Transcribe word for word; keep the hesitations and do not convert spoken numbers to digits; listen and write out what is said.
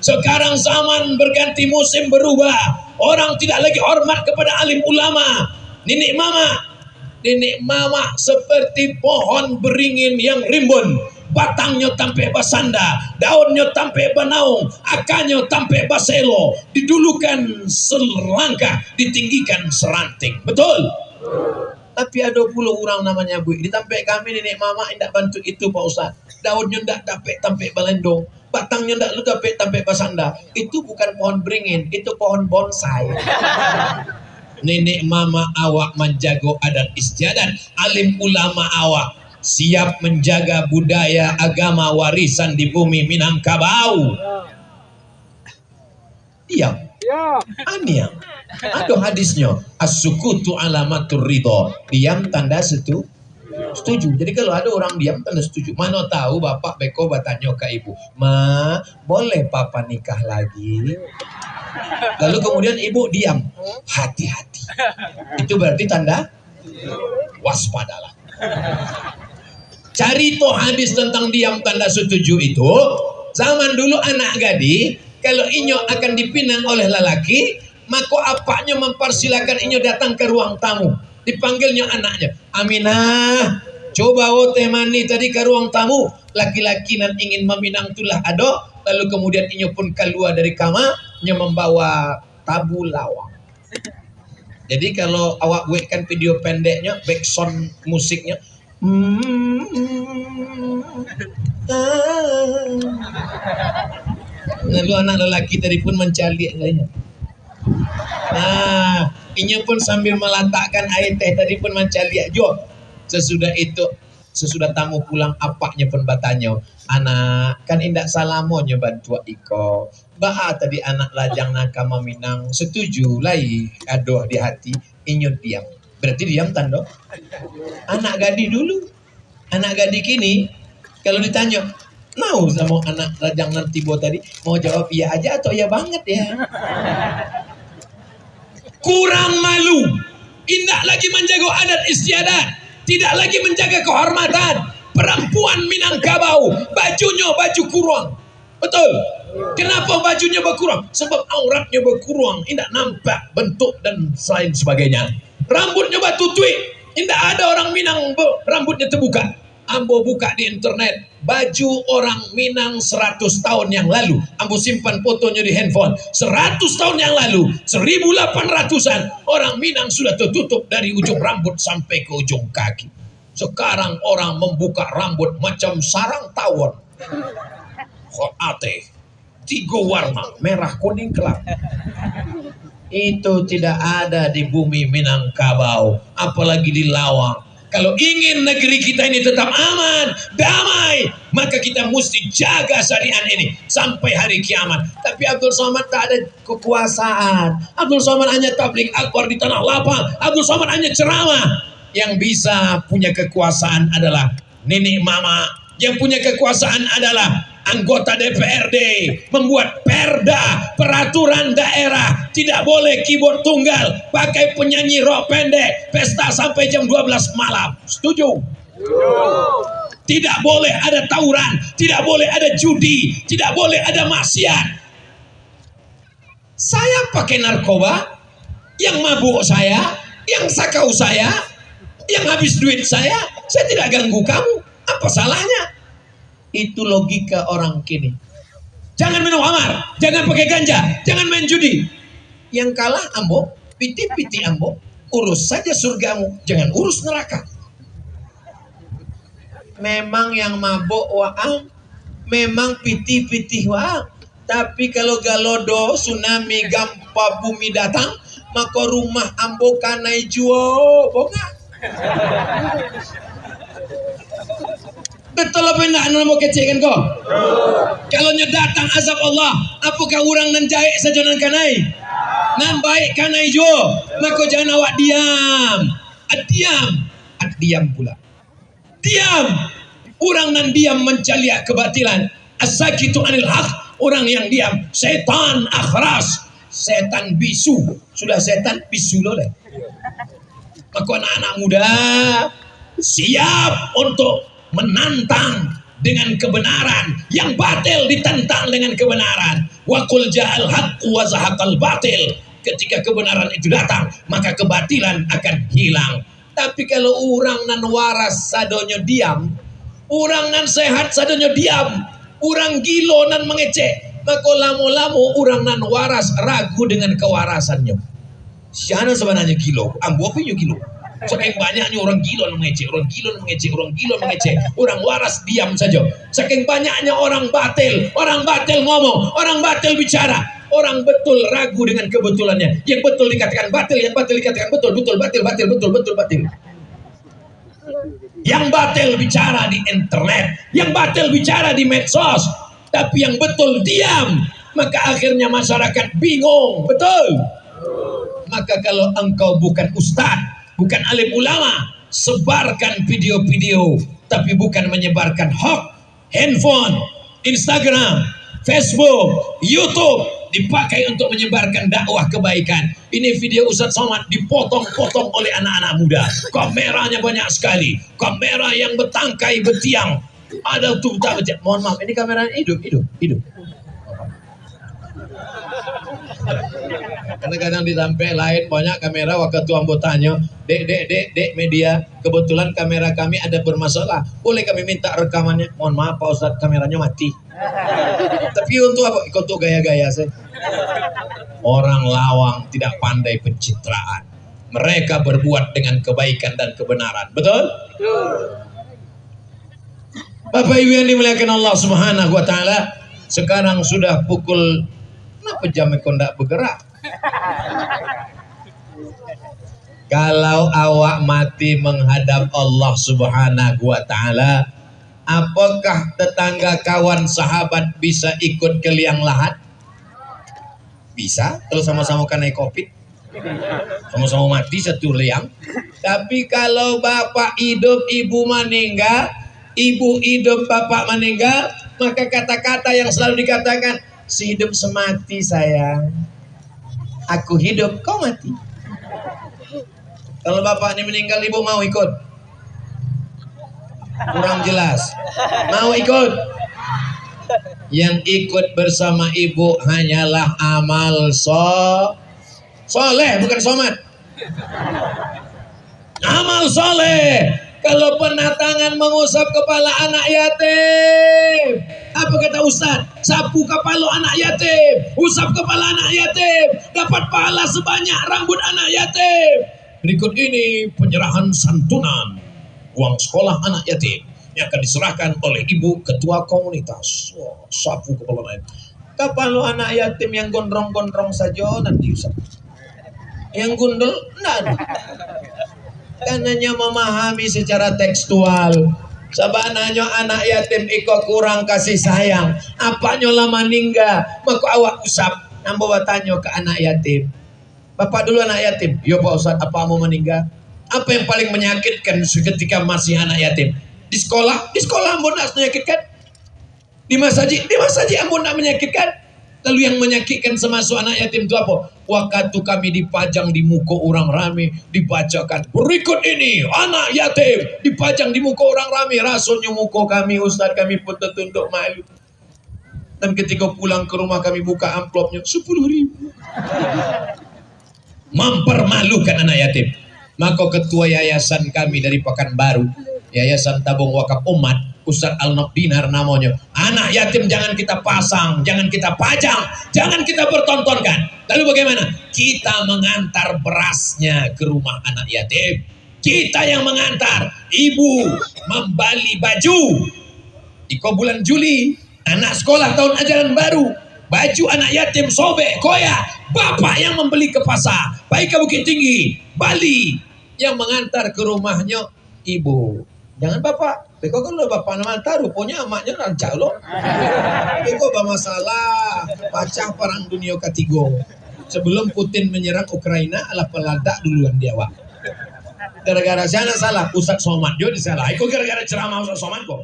Sekarang zaman berganti, musim berubah. Orang tidak lagi hormat kepada alim ulama. Niniak mamak, niniak mamak seperti pohon beringin yang rimbun. Batangnyo tampek basanda, daunnyo tampek banaung, akannyo tampek baselo. Didulukan selangkah, ditinggikan seranting. Betul? Tapi ado pulo urang nan manyabuik, "Di tampek kami niniak mamak indak bantuak itu, Pak Ustaz. Daunnyo indak dapek tampek balendong, batangnyo indak lu dapek tampek basanda. Itu bukan pohon beringin, itu pohon bonsai." Niniak mamak awak manjago adat istiadat, alim ulama awak siap manjaga budaya agama warisan di bumi Minangkabau. Diam. Diam. Aniang. Ado hadisnyo, "As-sukutu alamatur ridho." Diam tanda setu-, setuju. Jadi, kalau ado urang diam, tanda setuju. Mano tahu bapak beko batanyo ka ibu, "Ma, boleh papa nikah lagi?" Lalu kemudian ibu diam. Hati-hati. Itu berarti tanda waspadalah. Carito hadis tentang diam tanda setuju itu, zaman dulu anak gadih, kalau inyo akan dipinang oleh lalaki, mako apaknyo mempersilakan inyo datang ka ruang tamu. Dipanggilnyo anaknyo, "Aminah, cubo bao teh manih tadi ka ruang tamu." Laki-laki nan ingin maminang tu lah ado, lalu kemudian inyo pun kalua dari kama, inyo mambawa tabu lawang. Jadi, kalau awak buekkan video pendeknyo, backsound musiknyo, hmm, ah. Lalu anak lalaki tadi pun mancaliak ka inyo. Nah, inyo pun sambil malatakkan aia teh tadi pun mancaliak juo. Sasudah itu, sasudah tamu pulang, apaknyo pun batanyo, "Anak, kan indak salamonyo bantuak iko. Baa tadi anak lajang nan ka maminang, setuju lai ado di hati, inyo diam." Berarti diam tando. Anak gadih dulu. Anak gadih kini, kalau ditanyo, "Nau samo anak lajang nan tibo tadi?" Mau jawab iya aja atau iya banget ya? Kurang malu. Indak lagi manjago adat istiadat. Tidak lagi menjaga kehormatan. Perempuan Minangkabau, bajunyo baju kuruang. Betul. Kenapa bajunyo bakuruang? Sebab auratnyo bakuruang, indak nampak bentuk dan lain sebagainya. Rambutnyo batutuik, indak ada orang Minang be-, rambutnyo terbuka. Ambo buka di internet, baju orang Minang seratus tahun yang lalu. Ambo simpan fotonyo di handphone. Seratus tahun yang lalu, seribu lapan ratusan, orang Minang sudah tertutup dari ujung rambut sampai ke ujung kaki. Sekarang orang membuka rambut macam sarang tawon. Hot ateh. Tigo warna, merah, kuning, kelam. Itu tidak ada di bumi Minangkabau, apalagi di Lawang. Kalau ingin negeri kita ini tetap aman, damai, maka kita mesti jaga syariat ini sampai hari kiamat. Tapi Abdul Somad tak ada kekuasaan. Abdul Somad hanya tabligh akbar di Tanah Lapang. Abdul Somad hanya ceramah. Yang bisa punya kekuasaan adalah niniak mamak. Yang punya kekuasaan adalah anggota D P R D, membuat perda, peraturan daerah, tidak boleh keyboard tunggal, pakai penyanyi rok pendek, pesta sampai jam dua belas malam. Setuju? Tidak boleh ada tawuran, tidak boleh ada judi, tidak boleh ada maksiat. Saya pakai narkoba, yang mabuk saya, yang sakau saya, yang habis duit saya, saya tidak ganggu kamu. Apa salahnya? Itu logika orang kini. Jangan minum khamar, jangan pakai ganja, jangan main judi. Yang kalah ambo, pitih-pitih ambo, urus saja surgamu, jangan urus neraka. Memang yang mabok waang, memang pitih-pitih waang. Tapi kalau galodo, tsunami, gampa bumi datang, mako rumah ambo kanai juo, bongah. Betul apa indak, nan ambo kecekkan ko? Kalau nyo datang azab Allah, apakah urang nan jahek sajo nan kanai? Nan baik kanai juo, mako jangan awak diam. Diam. Diam pula. Diam. Urang nan diam mancaliak kabatilan. As-sakitu anil haq. Urang yang diam. Setan akhras. Setan bisu. Sudah setan, bisu lo deh. Maka anak-anak muda siap untuk menantang dengan kebenaran, yang batil ditentang dengan kebenaran. Wa qul ja'al haqqu wa zahaqal batil. Ketika kebenaran itu datang, maka kebatilan akan hilang. Tapi kalau urang nan waras sadonyo diam, urang nan sehat sadonyo diam, urang gilo nan mangecek, mako lamo-lamo urang nan waras ragu dengan kawarasannyo. Sia nan sabananyo gilo? Ambo apo inyo gilo? Saking banyaknyo urang gilo nan mangecek, urang gilo nan mangecek, urang gilo nan mangecek, urang waras diam sajo. Saking banyaknyo orang batil, orang batil ngomong, orang batil bicara, orang betul ragu dengan kebetulannya. Yang betul dikatakan batil, yang batil dikatakan betul, betul, batil, batil, betul, betul, batil. Yang batil bicara di internet, yang batil bicara di medsos, tapi yang betul diam, maka akhirnya masyarakat bingung. Betul? Maka kalau engkau bukan ustaz, bukan alim ulama, sebarkan video-video, tapi bukan menyebarkan hoax. Handphone, Instagram, Facebook, YouTube dipakai untuk menyebarkan dakwah kebaikan. Ini video Ustaz Somad dipotong-potong oleh anak-anak muda. Kameranya banyak sekali. Kamera yang bertangkai betiang. Ada tu tak baca. Mohon maaf, ini kamera hidup, hidup, hidup. Kadang-kadang di tampek lain banyak kamera, wakatu ambo tanyo, "Dek, dek, dek, dek media, kebetulan kamera kami ada bermasalah, boleh kami minta rekamannya?" "Mohon maaf Pak Ustaz, kameranya mati." "Tapi untuk apa?" "Iko untuk gaya-gaya saja." Orang lawang tidak pandai pencitraan. Mereka berbuat dengan kebaikan dan kebenaran. Betul? Bapak Ibu yang dimuliakan Allah Subhanahu wa Ta'ala, sekarang sudah pukul, kenapa jam ko ndak bergerak? Kalau awak mati menghadap Allah Subhanahu wa Ta'ala, apakah tetangga, kawan, sahabat bisa ikut ke liang lahat? Bisa, kalau sama-sama kena covid. Samo-samo mati satu liang. Tapi kalau bapak hidup, ibu meninggal, ibu hidup, bapak meninggal, maka kata-kata yang selalu dikatakan, "Sehidup semati, sayang. Aku hidup, kau mati." Kalau bapak ni meninggal, ibu mau ikut? Kurang jelas. Mau ikut? Yang ikut bersama ibu hanyalah amal so-, soleh, bukan somad. Amal soleh. Kalau pernah tangan mengusap kepala anak yatim, apa kata ustaz? "Sapu kapalo anak yatim, usap kepala anak yatim, dapat pahala sebanyak rambut anak yatim." Berikut ini penyerahan santunan uang sekolah anak yatim yang akan diserahkan oleh ibu ketua komunitas. Wah, sapu kapalo anak yatim. Kapalo anak yatim yang gondrong-gondrong sajo nan diusap. Yang gundul, ndak ado. Kan hanyo mamahami secara tekstual. Sabananyo anak yatim iko kurang kasih sayang. Apaknyo lah maningga, mako awak usap. Ambo batanyo ka anak yatim, "Bapak dulu anak yatim?" "Iyo, Pak Ustaz." "Apak ambo maningga?" "Apa yang paling menyakitkan seketika masih anak yatim?" "Di sekolah?" "Di sekolah ambo ndak menyakitkan." "Di masajik?" "Di masajik ambo ndak menyakitkan." "Lalu yang menyakitkan semasa anak yatim tu apo?" "Wakatu kami dipajang di muko urang rami, dibacakan, 'Berikut ini anak yatim,' dipajang di muko urang rami, rasonyo muko kami, ustaz, kami pun tatunduk malu. Dan ketika pulang ke rumah kami buka amplopnyo, sepuluh ribu." Mempermalukan anak yatim. Mako ketua yayasan kami dari Pekanbaru, Yayasan Tabung Wakaf Umat, Ustaz Alnok Dinar namonyo, anak yatim jangan kita pasang, jangan kita pajang, jangan kita pertontonkan. Lalu bagaimana? Kita mengantar berasnya ke rumah anak yatim. Kita yang mengantar. Ibu membali baju. Iko bulan Juli, anak sekolah tahun ajaran baru, baju anak yatim sobek, koyak, bapak yang membeli ke pasar, pai ka Bukittinggi, bali, yang mengantar ke rumahnyo ibu. Jangan bapak, beko kalau bapak nan maanta, ruponyo amaknyo rancak lo. Beko bamasalah, pacah Perang Dunia Katigo. Sebelum Putin menyerang Ukraina, alah paladak duluan di awak. Gara-gara sia nan salah, Ustaz Somad jo disalahi. Ko gara-gara ceramah Ustaz Somad ko.